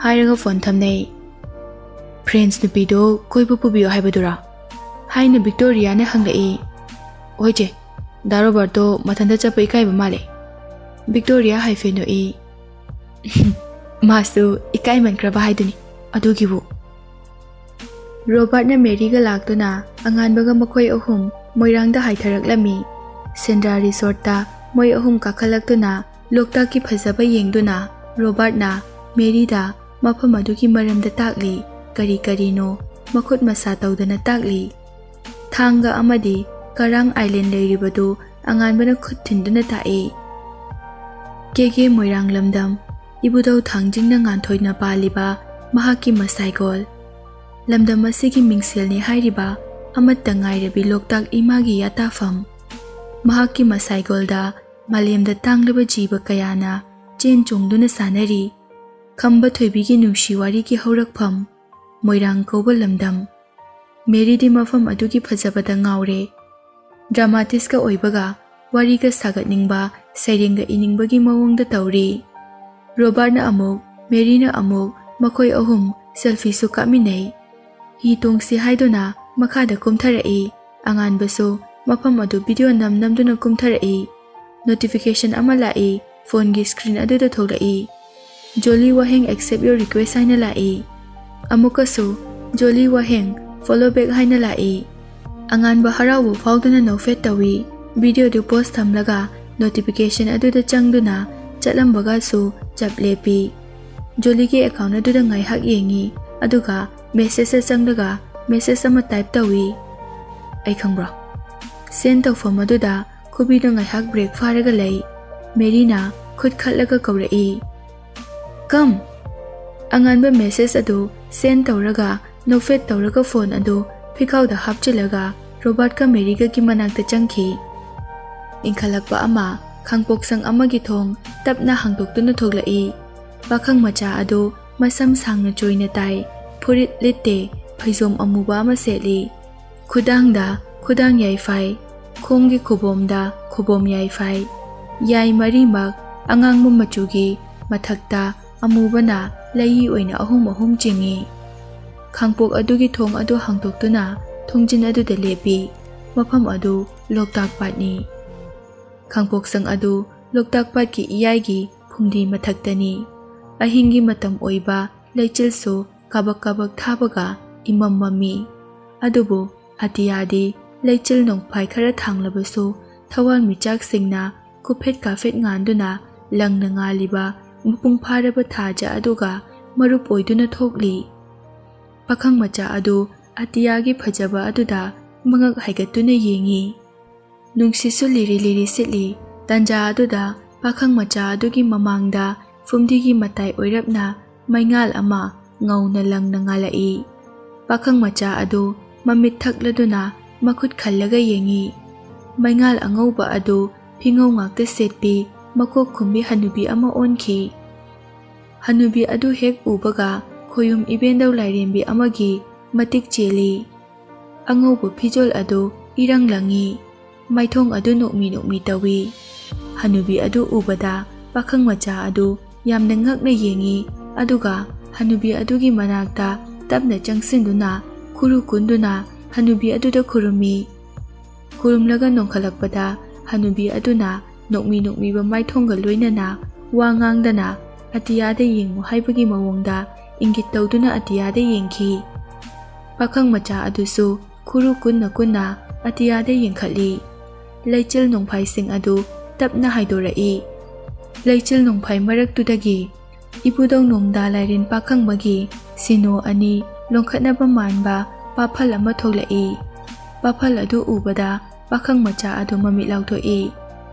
ꯍꯥꯏꯔꯒ ꯐꯣꯟ ꯊꯝꯅꯩ꯫ "ꯐ꯭ꯔꯦꯟꯁ ꯅꯨꯄꯤꯗꯣ ꯀꯣꯏꯕ ꯄꯨꯕꯤꯌꯣ ꯍꯥꯏꯕꯗꯨꯔꯥ?" ꯍꯥꯏꯅ ꯚꯤꯛꯇꯣꯔꯤꯌꯥꯅ ꯍꯪꯂꯛꯏ꯫ "ꯍꯣꯏ ꯆꯦ, ꯗꯥ ꯔꯣꯕꯥꯔꯠꯇꯣ ꯃꯊꯟꯇ ꯆꯠꯄ ꯏꯀꯥꯏꯕ ꯃꯥꯜꯂꯦ꯫ ꯚꯤꯛꯇꯣꯔꯤꯌꯥ ꯍꯥꯏꯐꯦꯠ ꯅꯣꯛꯏ꯫ ꯃꯥꯁꯨ ꯏꯀꯥꯏꯃꯟꯈ꯭ꯔꯕ ꯍꯥꯏꯗꯨꯅꯤ꯫ ꯑꯗꯨꯒꯤꯕꯨ꯫ ꯔꯣꯕꯥꯔꯠꯅ ꯃꯦꯔꯤꯒ ꯂꯥꯛꯇꯨꯅ ꯑꯉꯥꯟꯕꯒ ꯃꯈꯣꯏ ꯑꯍꯨꯝ ꯃꯣꯏꯔꯥꯡꯗ ꯍꯥꯏꯊꯔꯛꯂꯝꯃꯤ꯫ ꯁꯦꯟꯗ꯭ꯔꯥ ꯔꯤꯁꯣꯔꯠꯇ ꯃꯣꯏ ꯑꯍꯨꯝ ꯀꯥꯈꯠꯂꯛꯇꯨꯅ ꯂꯣꯛꯇꯥꯛꯀꯤ ꯐꯖꯕ ꯌꯦꯡꯗꯨꯅ ꯔꯣꯕꯥꯔꯠꯅ ꯃꯦꯔꯤꯗ ꯃꯐꯝ ꯑꯗꯨꯒꯤ ꯃꯔꯝꯗ ꯇꯥꯛꯂꯤ꯫ ꯀꯔꯤ ꯀꯔꯤꯅꯣ ꯃꯈꯨꯠ ꯃꯁꯥ ꯇꯧꯗꯅ ꯇꯥꯛꯂꯤ꯫ ꯊꯥꯡꯒ ꯑꯃꯗꯤ ꯀꯔꯥꯡ ꯑꯥꯏꯂꯦꯟ ꯂꯩꯔꯤꯕꯗꯨ ꯑꯉꯥꯟꯕꯅ ꯈꯨꯠ ꯊꯤꯟꯗꯨꯅ ꯇꯥꯛꯏ꯫ ꯀꯦꯒꯦ ꯃꯣꯏꯔꯥꯡ ꯂꯝꯗꯝ, ꯏꯕꯨꯙꯧ ꯊꯥꯡꯖꯤꯡꯅ ꯉꯥꯟꯊꯣꯏꯅ ꯄꯥꯜꯂꯤꯕ ꯃꯍꯥꯛꯀꯤ ꯃꯁꯥꯏꯒꯣꯜ꯫ ꯂꯝꯗꯝ ꯑꯁꯤꯒꯤ ꯃꯤꯡꯁꯦꯜꯅꯤ ꯍꯥꯏꯔꯤꯕ ꯑꯃꯠꯇ ꯉꯥꯏꯔꯕꯤ ꯂꯣꯛꯇꯥꯛ ꯏꯃꯥꯒꯤ ꯌꯥꯇꯥꯐꯝ꯫ ꯃꯍꯥꯛꯀꯤ ꯃꯁꯥꯏꯒꯣꯜꯗ ꯃꯥꯂꯦꯝꯗ ꯇꯥꯡꯂꯕ ꯖꯤꯕ ꯀꯌꯥꯅ ꯆꯦꯟ ꯆꯣꯡꯗꯨꯅ ꯁꯥꯟꯅꯔꯤ꯫ ꯈꯝꯕ ꯊꯣꯏꯕꯤꯒꯤ ꯅꯨꯡꯁꯤ ꯋꯥꯔꯤꯒꯤ ꯍꯧꯔꯛꯐꯝ, ꯃꯣꯏꯔꯥꯡ ꯀꯧꯕ ꯂꯝꯗꯝ꯫ ꯃꯦꯔꯤꯗꯤ ꯃꯐꯝ ꯑꯗꯨꯒꯤ ꯐꯖꯕꯗ ꯉꯥꯎꯔꯦ꯫ ꯗ꯭ꯔꯃꯥꯇꯤꯁꯀ ꯑꯣꯏꯕꯒ ꯋꯥꯔꯤꯒ ꯁꯥꯒꯠꯅꯤꯡꯕ, ꯁꯩꯔꯦꯡꯒ ꯏꯅꯤꯡꯕꯒꯤ ꯃꯑꯣꯡꯗ ꯇꯧꯔꯤ꯫ ꯔꯣꯕꯥꯔꯠꯅ ꯑꯃꯨꯛ, ꯃꯦꯔꯤꯅ ꯑꯃꯨꯛ, ꯃꯈꯣꯏ ꯑꯍꯨꯝ ꯁꯦꯜꯐꯤꯁꯨ ꯀꯥꯞꯃꯤꯟꯅꯩ꯫ ꯍꯤ ꯇꯣꯡꯁꯤ ꯍꯥꯏꯗꯨꯅ ꯃꯈꯥꯗ ꯀꯨꯝꯊꯔꯛꯏ꯫ ꯑꯉꯥꯟꯕꯁꯨ ꯃꯐꯝ ꯑꯗꯨ ꯚꯤꯗꯤꯑꯣ ꯅꯝ ꯅꯝꯗꯨꯅ ꯀꯨꯝꯊꯔꯛꯏ꯫ ꯅꯣꯇꯤꯐꯤꯀꯦꯁꯟ ꯑꯃ ꯂꯥꯛꯏ, ꯐꯣꯟꯒꯤ ꯁ꯭ꯀ꯭ꯔꯤꯟ ꯑꯗꯨꯗ ꯊꯣꯛꯂꯛꯏ꯫ "ꯖꯣꯂꯤ ꯋꯥꯍꯦꯡ accept your request" ꯍꯥꯏꯅ ꯂꯥꯛꯏ꯫ ꯑꯃꯨꯛꯀꯁꯨ "ꯖꯣꯂꯤ ꯋꯥꯍꯦꯡ follow back" ꯍꯥꯏꯅ ꯂꯥꯛꯏ꯫ ꯑꯉꯥꯟꯕ ꯍꯔꯥꯎꯕ ꯐꯥꯎꯗꯨꯅ ꯅꯣꯛꯐꯦꯠ ꯇꯧꯏ꯫ ꯚꯤꯗꯤꯑꯣꯗꯨ ꯄꯣꯁ ꯊꯝꯂꯒ ꯅꯣꯇꯤꯐꯤꯀꯦꯁꯟ ꯑꯗꯨꯗ ꯆꯪꯗꯨꯅ ꯆꯠꯂꯝꯕꯒꯁꯨ ꯆꯞ ꯂꯦꯞꯄꯤ꯫ ꯖꯣꯂꯤꯒꯤ ꯑꯦꯀꯥꯎꯟ ꯑꯗꯨꯗ ꯉꯥꯏꯍꯥꯛ ꯌꯦꯡꯏ, ꯑꯗꯨꯒ ꯃꯦꯁꯦꯖꯇ ꯆꯪꯂꯒ ꯃꯦꯁꯦꯖ ꯑꯃ ꯇꯥꯏꯞ ꯇꯧꯏ꯫ "ꯑꯩ ꯈꯪꯕ꯭ꯔꯣ?" ꯁꯦꯟ ꯇꯧꯐꯝ ꯑꯗꯨꯗ ꯈꯨꯕꯤꯗ ꯉꯥꯏꯍꯥꯛ ꯕ꯭ꯔꯦꯛ ꯐꯥꯔꯒ ꯂꯩ꯫ ꯃꯦꯔꯤꯅ ꯈꯨꯠ ꯈꯠꯂꯒ ꯀꯧꯔꯛꯏ, "ꯀꯝ!" ꯑꯉꯥꯟꯕ ꯃꯦꯁꯦꯖ ꯑꯗꯨ ꯁꯦꯟ ꯇꯧꯔꯒ ꯅꯣꯛꯐꯦꯠ ꯇꯧꯔꯒ ꯐꯣꯟ ꯑꯗꯨ ꯐꯤꯈꯥꯎꯗ ꯍꯥꯞꯆꯤꯜꯂꯒ ꯔꯣꯕꯥꯔꯠꯀ ꯃꯦꯔꯤꯒꯒꯤ ꯃꯅꯥꯛꯇ ꯆꯪꯈꯤ꯫ ꯏꯟꯈꯠꯂꯛꯄ ꯑꯃ ꯈꯥꯡꯄꯣꯛꯁꯪ ꯑꯃꯒꯤ ꯊꯣꯡ ꯇꯞꯅ ꯍꯥꯡꯗꯣꯛꯇꯨꯅ ꯊꯣꯛꯂꯛꯏ꯫ ꯄꯥꯈꯪ ꯃꯆꯥ ꯑꯗꯨ ꯃꯁꯝ ꯁꯥꯡꯅ ꯆꯣꯏꯅ ꯇꯥꯏ, ꯐꯨꯔꯤꯠ ꯂꯤꯠꯇꯦ, ꯐꯩꯖꯣꯝ ꯑꯃꯨꯕ ꯑꯃ ꯁꯦꯠꯂꯤ꯫ ꯈꯨꯗꯥꯡꯗ ꯈꯨꯗꯥꯡ ꯌꯥꯏꯐꯥꯏ, ꯈꯣꯡꯒꯤ ꯈꯨꯕꯣꯝꯗ ꯈꯨꯕꯣꯝ ꯌꯥꯏꯐꯥꯏ꯫ ꯌꯥꯏ ꯃꯔꯤꯃꯛ ꯑꯉꯥꯡꯕ ꯃꯆꯨꯒꯤ ꯃꯊꯛꯇ ꯑꯃꯨꯕꯅ ꯂꯩꯏ ꯑꯣꯏꯅ ꯑꯍꯨꯝ ꯑꯍꯨꯝ ꯆꯤꯡꯏ꯫ ꯈꯥꯡꯄꯣꯛ ꯑꯗꯨꯒꯤ ꯊꯣꯡ ꯑꯗꯨ ꯍꯥꯡꯗꯣꯛꯇꯨꯅ ꯊꯣꯡꯖꯤꯟ ꯑꯗꯨꯗ ꯂꯦꯞꯄꯤ꯫ ꯃꯐꯝ ꯑꯗꯨ ꯂꯣꯛꯇꯥꯛ ꯄꯥꯠꯅꯤ꯫ ꯈꯥꯡꯄꯣꯛꯁꯪ ꯑꯗꯨ ꯂꯣꯛꯇꯥꯛ ꯄꯥꯠꯀꯤ ꯏꯌꯥꯏꯒꯤ ꯐꯨꯝꯗꯤ ꯃꯊꯛꯇꯅꯤ꯫ ꯑꯍꯤꯡꯒꯤ ꯃꯇꯝ ꯑꯣꯏꯕ ꯂꯩꯆꯤꯜꯁꯨ ꯀꯥꯕꯛ ꯀꯥꯕꯛ ꯊꯥꯕꯒ ꯏꯃꯝ ꯃꯝꯃꯤ꯫ ꯑꯗꯨꯕꯨ ꯑꯇꯤꯌꯥꯗꯤ ꯂꯩꯆꯤꯜ ꯅꯣꯡꯐꯥꯏ ꯈꯔ ꯊꯥꯡꯂꯕꯁꯨ ꯊꯋꯥꯟꯃꯤꯆꯥꯛꯁꯤꯡꯅ ꯀꯨꯐꯦꯠ ꯀꯥꯐꯦꯠ ꯉꯥꯟꯗꯨꯅ ꯂꯪꯅ ꯉꯥꯜꯂꯤꯕ ꯃꯄꯨꯡ ꯐꯥꯔꯕ ꯊꯥꯖ ꯑꯗꯨꯒ ꯃꯔꯨꯞ ꯑꯣꯏꯗꯨꯅ ꯊꯣꯛꯂꯤ꯫ ꯄꯥꯈꯪ ꯃꯆꯥ ꯑꯗꯨ ꯑꯇꯤꯌꯥꯒꯤ ꯐꯖꯕ ꯑꯗꯨꯗ ꯃꯉꯛ ꯍꯥꯏꯒꯠꯇꯨꯅ ꯌꯦꯡꯉꯤ꯫ ꯅꯨꯡꯁꯤꯠꯁꯨ ꯂꯤꯔꯤ ꯂꯤꯔꯤ ꯁꯤꯠꯂꯤ꯫ ꯇꯟꯖꯥ ꯑꯗꯨꯗ ꯄꯥꯈꯪ ꯃꯆꯥ ꯑꯗꯨꯒꯤ ꯃꯃꯥꯡꯗ ꯐꯨꯝꯗꯤꯒꯤ ꯃꯇꯥꯏ ꯑꯣꯏꯔꯞꯅ ꯃꯩꯉꯥꯜ ꯑꯃ ꯉꯧꯅ ꯂꯪꯅ ꯉꯥꯜꯂꯛꯏ꯫ ꯄꯥꯈꯪ ꯃꯆꯥ ꯑꯗꯨ ꯃꯃꯤꯠ ꯊꯛꯂꯗꯨꯅ ꯃꯈꯨꯠ ꯈꯜꯂꯒ ꯌꯦꯡꯉꯤ꯫ ꯃꯩꯉꯥꯜ ꯑꯉꯧꯕ ꯑꯗꯨ ꯐꯤꯉꯧ ꯉꯥꯛꯇ ꯁꯦꯠꯄꯤ ꯃꯀꯣꯛ ꯈꯨꯝꯕꯤ ꯍꯅꯨꯕꯤ ꯑꯃ ꯑꯣꯟꯈꯤ꯫ ꯍꯅꯨꯕꯤ ꯑꯗꯨ ꯍꯦꯛ ꯎꯕꯒ ꯈꯣꯌꯨꯝ ꯏꯕꯦꯟꯗꯧ ꯂꯥꯏꯔꯦꯝꯕꯤ ꯑꯃꯒꯤ ꯃꯇꯤꯛ ꯆꯦꯜꯂꯤ꯫ ꯑꯉꯧꯕ ꯐꯤꯖꯣꯜ ꯑꯗꯨ ꯏꯔꯪ ꯂꯪꯉꯤ꯫ ꯃꯥꯏꯊꯣꯡ ꯑꯗꯨ ꯅꯣꯛꯃꯤ ꯅꯣꯛꯃꯤ ꯇꯧꯏ꯫ ꯍꯅꯨꯕꯤ ꯑꯗꯨ ꯎꯕꯗ ꯄꯥꯈꯪ ꯃꯆꯥ ꯑꯗꯨ ꯌꯥꯝꯅ ꯉꯛꯅ ꯌꯦꯡꯉꯤ, ꯑꯗꯨꯒ ꯍꯅꯨꯕꯤ ꯑꯗꯨꯒꯤ ꯃꯅꯥꯛꯇ ꯇꯞꯅ ꯆꯪꯁꯤꯟꯗꯨꯅ ꯈꯨꯔꯨ ꯀꯨꯟꯗꯨꯅ ꯍꯅꯨꯕꯤ ꯑꯗꯨꯗ ꯈꯨꯔꯨꯝꯃꯤ꯫ ꯈꯨꯔꯨꯝꯂꯒ ꯅꯣꯡꯈꯠꯂꯛꯄꯗ ꯍꯅꯨꯕꯤ ꯑꯗꯨꯅ ꯅꯣꯛꯃꯤ ꯅꯣꯛꯃꯤꯕ ꯃꯥꯏꯊꯣꯡꯒ ꯂꯣꯏꯅꯅ ꯋꯥ ꯉꯥꯡꯗꯅ ꯑꯇꯤꯌꯥꯗ ꯌꯦꯡꯉꯨ ꯍꯥꯏꯕꯒꯤ ꯃꯑꯣꯡꯗ ꯏꯪꯒꯤꯠ ꯇꯧꯗꯨꯅ ꯑꯇꯤꯌꯥꯗ ꯌꯦꯡꯈꯤ꯫ ꯄꯥꯈꯪ ꯃꯆꯥ ꯑꯗꯨꯁꯨ ꯈꯨꯔꯨ ꯀꯨꯟꯅ ꯀꯨꯟꯅ ꯑꯇꯤꯌꯥꯗ ꯌꯦꯡꯈꯠꯂꯤ꯫ ꯂꯩꯆꯤꯜ ꯅꯣꯡꯐꯥꯏꯁꯤꯡ ꯑꯗꯨ ꯇꯞꯅ ꯍꯥꯏꯗꯣꯔꯛꯏ꯫ ꯂꯩꯆꯤꯜ ꯅꯣꯡꯐꯥꯏ ꯃꯔꯛꯇꯨꯗꯒꯤ ꯏꯕꯨꯙꯧ ꯅꯣꯡꯗꯥ ꯂꯥꯏꯔꯦꯟ ꯄꯥꯈꯪꯕꯒꯤ ꯁꯤꯅꯣ ꯑꯅꯤ ꯂꯣꯡꯈꯠꯅꯕ ꯃꯥꯟꯕ ꯄꯥꯐꯜ ꯑꯃ ꯊꯣꯛꯂꯛꯏ꯫ ꯄꯥꯐꯜ ꯑꯗꯨ ꯎꯕꯗ ꯄꯥꯈꯪ ꯃꯆꯥ ꯑꯗꯨ ꯃꯃꯤꯠ ꯂꯥꯎꯊꯣꯛꯏ꯫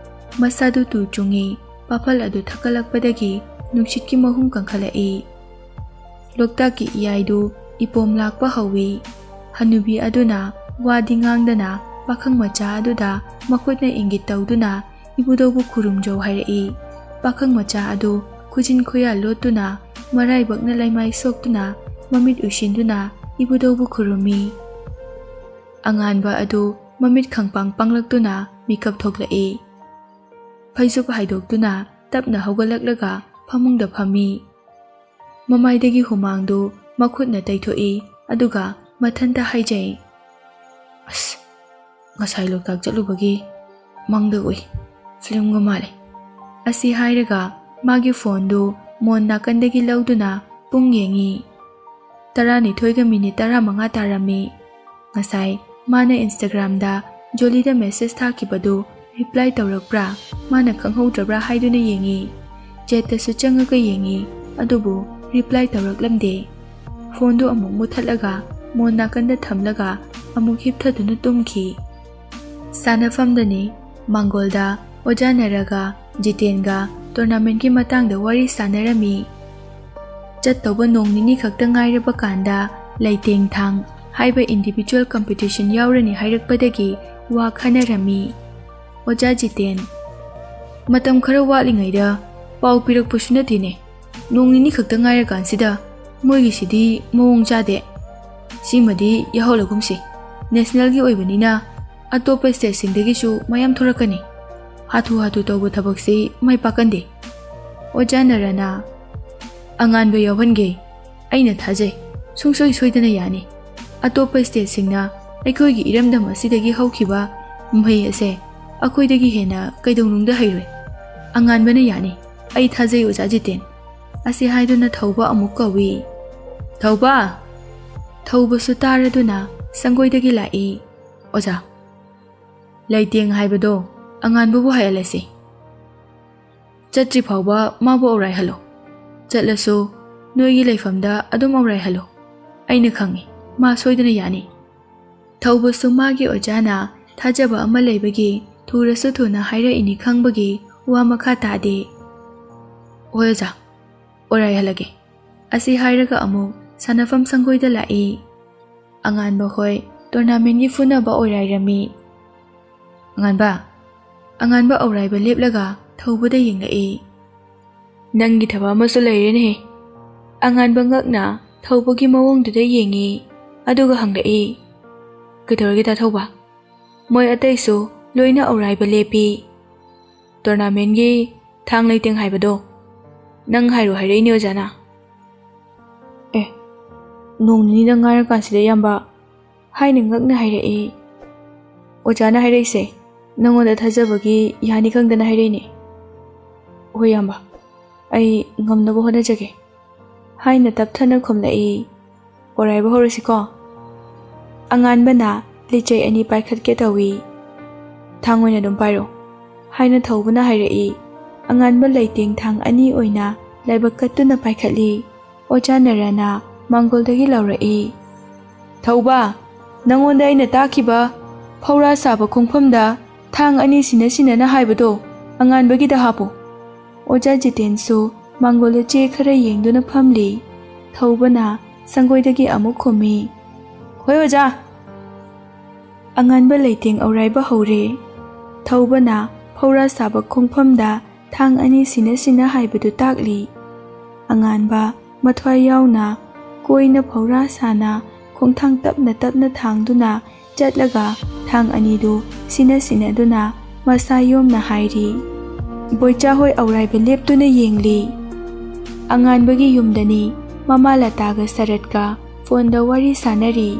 ꯃꯁꯥꯗꯨ ꯇꯨ ꯆꯨꯡꯏ꯫ ꯄꯥꯐꯜ ꯑꯗꯨ ꯊꯛꯀꯠꯂꯛꯄꯗꯒꯤ ꯅꯨꯡꯁꯤꯠꯀꯤ ꯃꯍꯨꯝ ꯀꯟꯈꯠꯂꯛꯏ꯫ ꯂꯣꯛꯇꯥꯛꯀꯤ ꯏꯌꯥꯏꯗꯨ ꯏꯄꯣꯝ ꯂꯥꯛꯄ ꯍꯧꯏ꯫ ꯍꯅꯨꯕꯤ ꯑꯗꯨꯅ ꯋꯥꯗꯤ ꯉꯥꯡꯗꯅ ꯄꯥꯈꯪ ꯃꯆꯥ ꯑꯗꯨꯗ ꯃꯈꯨꯠꯅ ꯏꯪꯒꯤꯠ ꯇꯧꯗꯨꯅ ꯏꯕꯨꯙꯧꯕꯨ ꯈꯨꯔꯨꯝꯖꯧ ꯍꯥꯏꯔꯛꯏ꯫ ꯄꯥꯈꯪ ꯃꯆꯥ ꯑꯗꯨ ꯈꯨꯖꯤꯟ ꯈꯨꯌꯥ ꯂꯣꯠꯇꯨꯅ ꯃꯔꯥꯏꯕꯛꯅ ꯂꯩꯃꯥꯏ ꯁꯣꯛꯇꯨꯅ ꯃꯃꯤꯠ ꯎꯏꯁꯤꯟꯗꯨꯅ ꯏꯕꯨꯙꯧꯕꯨ ꯈꯨꯔꯨꯝꯃꯤ꯫ ꯑꯉꯥꯟꯕ ꯑꯗꯨ ꯃꯃꯤꯠ ꯈꯪꯄꯥꯡ ꯄꯥꯡꯂꯛꯇꯨꯅ ꯃꯤꯀꯞ ꯊꯣꯛꯂꯛꯏ꯫ ꯐꯩꯖꯨꯞ ꯍꯥꯏꯗꯣꯛꯇꯨꯅ ꯇꯞꯅ ꯍꯧꯒꯠꯂꯛꯂꯒ ꯐꯃꯨꯡꯗ ꯐꯝꯃꯤ꯫ ꯃꯃꯥꯏꯗꯒꯤ ꯍꯨꯃꯥꯡꯗꯨ ꯃꯈꯨꯠꯅ ꯇꯩꯊꯣꯛꯏ, ꯑꯗꯨꯒ ꯃꯊꯟꯇ ꯍꯥꯏꯖꯩ, "ꯑꯁ, ꯉꯁꯥꯏ ꯂꯣꯛꯇꯥꯛ ꯆꯠꯂꯨꯕꯒꯤ ꯃꯪꯗ ꯎꯏ꯫ ꯐꯤꯂꯝꯒ ꯃꯥꯜꯂꯦ꯫ ꯑꯁꯤ ꯍꯥꯏꯔꯒ ꯃꯥꯒꯤ ꯐꯣꯟꯗꯨ ꯃꯣꯟ ꯅꯥꯀꯟꯗꯒꯤ ꯂꯧꯗꯨꯅ ꯄꯨꯡ ꯌꯦꯡꯉꯤ꯫ ꯇꯔꯥꯅꯤꯊꯣꯏꯒ ꯃꯤꯅꯤꯠ ꯇꯔꯥꯃꯉꯥ ꯇꯥꯔꯝꯃꯤ꯫ ꯉꯁꯥꯏ ꯃꯥꯅ ꯏꯟꯁꯇꯥꯒ꯭ꯔꯥꯝꯗ ꯖꯣꯂꯤꯗ ꯃꯦꯁꯦꯖ ꯊꯥꯈꯤꯕꯗꯨ ꯔꯤꯄ꯭ꯂꯥꯏ ꯇꯧꯔꯛꯄ꯭ꯔꯥ, ꯃꯥꯅ ꯈꯪꯍꯧꯗ꯭ꯔꯕ꯭ꯔꯥ ꯍꯥꯏꯗꯨꯅ ꯌꯦꯡꯉꯤ꯫ ꯆꯦꯠꯇꯁꯨ ꯆꯪꯉꯒ ꯌꯦꯡꯉꯤ, ꯑꯗꯨꯕꯨ ꯔꯤꯄ꯭ꯂꯥꯏ ꯇꯧꯔꯛꯂꯝꯗꯦ꯫ ꯐꯣꯟꯗꯨ ꯑꯃꯨꯛ ꯃꯨꯠꯊꯠꯂꯒ ꯃꯣꯟ ꯅꯥꯀꯟꯗ ꯊꯝꯂꯒ ꯑꯃꯨꯛ ꯍꯤꯞꯊꯗꯨꯅ ꯇꯨꯝꯈꯤ꯫ ꯁꯥꯟꯅꯐꯝꯗꯅꯤ ꯃꯥꯡꯒꯣꯜꯗ ꯑꯣꯖꯥ ꯅꯔꯒ ꯖꯤꯇꯦꯟꯒ ꯇꯣꯔꯅꯥꯃꯦꯟꯠꯀꯤ ꯃꯇꯥꯡꯗ ꯋꯥꯔꯤ ꯁꯥꯟꯅꯔꯝꯃꯤ꯫ ꯆꯠꯇꯧꯕ ꯅꯣꯡ ꯅꯤꯅꯤ ꯈꯛꯇ ꯉꯥꯏꯔꯕ ꯀꯥꯟꯗ ꯂꯩꯇꯦꯡ ꯊꯥꯡ ꯍꯥꯏꯕ ꯏꯟꯗꯤꯚꯤꯖꯨꯋꯦꯜ ꯀꯝꯄꯤꯇꯤꯁꯟ ꯌꯥꯎꯔꯅꯤ ꯍꯥꯏꯔꯛꯄꯗꯒꯤ ꯋꯥ ꯈꯟꯅꯔꯝꯃꯤ꯫ ꯑꯣꯖꯥ ꯖꯤꯇꯦꯟ, ꯃꯇꯝ ꯈꯔ ꯋꯥꯠꯂꯤꯉꯩꯗ ꯄꯥꯎ ꯄꯤꯔꯛꯄꯁꯨ ꯅꯠꯇꯦꯅꯦ꯫ ꯅꯣꯡ ꯅꯤꯅꯤ ꯈꯛꯇ ꯉꯥꯏꯔꯀꯥꯟꯁꯤꯗ ꯃꯣꯏꯒꯤꯁꯤꯗꯤ ꯃꯑꯣꯡ ꯆꯥꯗꯦ꯫ ꯁꯤꯃꯗꯤ ꯌꯥꯎꯍꯜꯂꯒꯨꯝꯁꯤ꯫ ꯅꯦꯁꯅꯦꯜꯒꯤ ꯑꯣꯏꯕꯅꯤꯅ ꯑꯇꯣꯞꯄ ꯁ꯭ꯇꯦꯠꯁꯤꯡꯗꯒꯤꯁꯨ ꯃꯌꯥꯝ ꯊꯣꯔꯛꯀꯅꯤ꯫ ꯍꯥꯊꯨ ꯍꯥꯊꯨ ꯇꯧꯕ ꯊꯕꯛꯁꯤ ꯃꯥꯏ ꯄꯥꯛꯀꯟꯗꯦ꯫ ꯑꯣꯖꯥ ꯅꯔꯅ, ꯑꯉꯥꯟꯕ ꯌꯥꯎꯍꯟꯒꯦ꯫ ꯑꯩꯅ ꯊꯥꯖꯩ, ꯁꯨꯡꯁꯣꯏ ꯁꯣꯏꯗꯅ ꯌꯥꯅꯤ꯫ ꯑꯇꯣꯞꯄ ꯁ꯭ꯇꯦꯠꯁꯤꯡꯅ ꯑꯩꯈꯣꯏꯒꯤ ꯏꯔꯝꯗꯝ ꯑꯁꯤꯗꯒꯤ ꯍꯧꯈꯤꯕ ꯃꯍꯩ ꯑꯁꯦ ꯑꯩꯈꯣꯏꯗꯒꯤ ꯍꯦꯟꯅ ꯀꯩꯗꯧꯅꯨꯡꯗ ꯍꯩꯔꯣꯏ꯫ ꯑꯉꯥꯟꯕꯅ ꯌꯥꯅꯤ꯫ ꯑꯩ ꯊꯥꯖꯩ, ꯑꯣꯖꯥ ꯖꯤꯇꯦꯟ꯫ ꯑꯁꯤ ꯍꯥꯏꯗꯨꯅ ꯊꯧꯕ ꯑꯃꯨꯛ ꯀꯧꯏ꯫ ꯊꯧꯕ! ꯊꯧꯕꯁꯨ ꯇꯥꯔꯗꯨꯅ ꯁꯪꯒꯣꯏꯗꯒꯤ ꯂꯥꯛꯏ꯫ ꯑꯣꯖꯥ, ꯂꯩꯇꯦꯡ ꯍꯥꯏꯕꯗꯣ ꯑꯉꯥꯟꯕꯕꯨ ꯍꯥꯏꯍꯜꯂꯁꯤ꯫ ꯆꯠꯇ꯭ꯔꯤ ꯐꯥꯎꯕ ꯃꯥꯕꯨ ꯑꯧꯔꯥꯏꯍꯜꯂꯣ꯫ ꯆꯠꯂꯁꯨ ꯅꯣꯏꯒꯤ ꯂꯩꯐꯝꯗ ꯑꯗꯨꯝ ꯑꯧꯔꯥꯏꯍꯜꯂꯣ꯫ ꯑꯩꯅ ꯈꯪꯏ, ꯃꯥ ꯁꯣꯏꯗꯅ ꯌꯥꯅꯤ꯫ ꯊꯧꯕꯁꯨ ꯃꯥꯒꯤ ꯑꯣꯖꯥꯅ ꯊꯥꯖꯕ ꯑꯃ ꯂꯩꯕꯒꯤ ꯊꯨꯔꯁꯨ ꯊꯨꯅ ꯍꯥꯏꯔꯛꯏꯅꯤ ꯈꯪꯕꯒꯤ ꯋꯥ ꯃꯈꯥ ꯇꯥꯗꯦ꯫ "ꯍꯣꯏ ꯑꯣꯖꯥ, ꯑꯣꯔꯥꯏꯍꯜꯂꯒꯦ"꯫ ꯑꯁꯤ ꯍꯥꯏꯔꯒ ꯑꯃꯨꯛ ꯁꯥꯟꯅꯐꯝ ꯁꯪꯒꯣꯏꯗ ꯂꯥꯛꯏ꯫ ꯑꯉꯥꯟꯕ ꯍꯣꯏ ꯇꯣꯔꯅꯥꯃꯦꯟꯒꯤ ꯐꯨꯅꯕ ꯑꯣꯏꯔꯥꯏꯔꯝꯃꯤ꯫ "ꯑꯉꯥꯟꯕ"꯫ ꯑꯉꯥꯟꯕ ꯑꯧꯔꯥꯏꯕ ꯂꯦꯞꯂꯒ ꯊꯧꯕꯗ ꯌꯦꯡꯂꯛꯏ꯫ "ꯅꯪꯒꯤ ꯊꯕꯛ ꯑꯃꯁꯨ ꯂꯩꯔꯦꯅꯦꯍꯦ"꯫ ꯑꯉꯥꯟꯕ ꯉꯛꯅ ꯊꯧꯕꯒꯤ ꯃꯑꯣꯡꯗꯨꯗ ꯌꯦꯡꯉꯤ, ꯑꯗꯨꯒ ꯍꯪꯂꯛꯏ, "ꯀꯩꯗꯧꯔꯒꯦ ꯗꯥ ꯊꯧꯕ?" ꯃꯣꯏ ꯑꯇꯩꯁꯨ ꯂꯣꯏꯅ ꯑꯧꯔꯥꯏꯕ ꯂꯦꯞꯄꯤ꯫ "ꯇꯣꯔꯅꯥꯃꯦꯟꯒꯤ ꯊꯥꯡ ꯂꯩꯇꯦꯡ ꯍꯥꯏꯕꯗꯣ ꯅꯪ ꯍꯥꯏꯔꯣ ꯍꯥꯏꯔꯛꯏꯅꯦ ꯑꯣꯖꯥꯅ"꯫ "ꯑꯦ, ꯅꯣꯡ ꯅꯤꯅꯤꯗ ꯉꯥꯏꯔꯀꯥꯟꯁꯤꯗ ꯏꯌꯥꯝꯕ?" ꯍꯥꯏꯅ ꯉꯛꯅ ꯍꯥꯏꯔꯛꯏ꯫ ꯑꯣꯖꯥꯅ ꯍꯥꯏꯔꯛꯏꯁꯦ ꯅꯪꯉꯣꯟꯗ ꯊꯥꯖꯕꯒꯤ ꯌꯥꯅꯤ ꯈꯪꯗꯅ ꯍꯥꯏꯔꯛꯏꯅꯦ꯫ ꯍꯣꯏ ꯏꯌꯥꯝꯕ, ꯑꯩ ꯉꯝꯅꯕ ꯍꯣꯠꯅꯖꯒꯦ" ꯍꯥꯏꯅ ꯇꯞꯊꯅ ꯈꯨꯝꯂꯛꯏ꯫ "ꯑꯣꯔꯥꯏꯕ ꯍꯧꯔꯁꯤꯀꯣ?" ꯑꯉꯥꯟꯕꯅ ꯂꯤꯆꯩ ꯑꯅꯤ ꯄꯥꯏꯈꯠꯀꯦ ꯇꯧꯏ꯫ "ꯊꯥꯡ ꯑꯣꯏꯅ ꯑꯗꯨꯝ ꯄꯥꯏꯔꯣ" ꯍꯥꯏꯅ ꯊꯧꯕꯅ ꯍꯥꯏꯔꯛꯏ꯫ ꯑꯉꯥꯟꯕ ꯂꯩꯇꯦꯡ ꯊꯥꯡ ꯑꯅꯤ ꯑꯣꯏꯅ ꯂꯥꯏꯕꯛ ꯀꯠꯇꯨꯅ ꯄꯥꯏꯈꯠꯂꯤ꯫ ꯑꯣꯖꯥ ꯅꯔꯥꯅ ꯃꯥꯡꯒꯣꯜꯗꯒꯤ ꯂꯥꯎꯔꯛꯏ, "ꯊꯧꯕ, ꯅꯪꯉꯣꯟꯗ ꯑꯩꯅ ꯇꯥꯛꯈꯤꯕ ꯐꯧꯔꯥ ꯁꯥꯕ ꯈꯣꯡꯐꯝꯗ ꯊꯥꯡ ꯑꯅꯤ ꯁꯤꯟꯅ ꯁꯤꯟꯅꯅ ꯍꯥꯏꯕꯗꯣ ꯑꯉꯥꯟꯕꯒꯤꯗ ꯍꯥꯞꯄꯨ"꯫ ꯑꯣꯖꯥ ꯖꯤꯇꯦꯟꯁꯨ ꯃꯥꯡꯒꯣꯜꯗ ꯆꯦ ꯈꯔ ꯌꯦꯡꯗꯨꯅ ꯐꯝꯂꯤ꯫ ꯊꯧꯕꯅ ꯁꯪꯒꯣꯏꯗꯒꯤ ꯑꯃꯨꯛ ꯈꯨꯝꯃꯤ, "ꯍꯣꯏ ꯑꯣꯖꯥ"꯫ ꯑꯉꯥꯟꯕ ꯂꯩꯇꯦꯡ ꯑꯧꯔꯥꯏꯕ ꯍꯧꯔꯦ꯫ ꯊꯧꯕꯅ ꯐꯧꯔꯥ ꯁꯥꯕ ꯈꯣꯡꯐꯝꯗ ꯊꯥꯡ ꯑꯅꯤ ꯁꯤꯟꯅ ꯁꯤꯟꯅ ꯍꯥꯏꯕꯗꯨ ꯇꯥꯛꯂꯤ꯫ ꯑꯉꯥꯟꯕ ꯃꯊ꯭ꯋꯥꯏ ꯌꯥꯎꯅ ꯀꯣꯏꯅ ꯐꯧꯔꯥ ꯁꯥꯅ ꯈꯣꯡꯊꯥꯡ ꯇꯞꯅ ꯇꯞꯅ ꯊꯥꯡꯗꯨꯅ ꯆꯠꯂꯒ ꯊꯥꯡ ꯑꯅꯤꯗꯨ ꯁꯤꯟꯅ ꯁꯤꯟꯅꯗꯨꯅ ꯃꯁꯥ ꯌꯣꯝꯅ ꯍꯥꯏꯔꯤ꯫ ꯕꯣꯏꯆꯥ ꯍꯣꯏ ꯑꯧꯔꯥꯏꯕ ꯂꯦꯞꯇꯨꯅ ꯌꯦꯡꯂꯤ꯫ ꯑꯉꯥꯟꯕꯒꯤ ꯌꯨꯝꯗꯅꯤ꯫ ꯃꯃꯥ ꯂꯇꯥꯒ ꯁꯔꯠꯀ ꯐꯣꯟꯗ ꯋꯥꯔꯤ ꯁꯥꯟꯅꯔꯤ꯫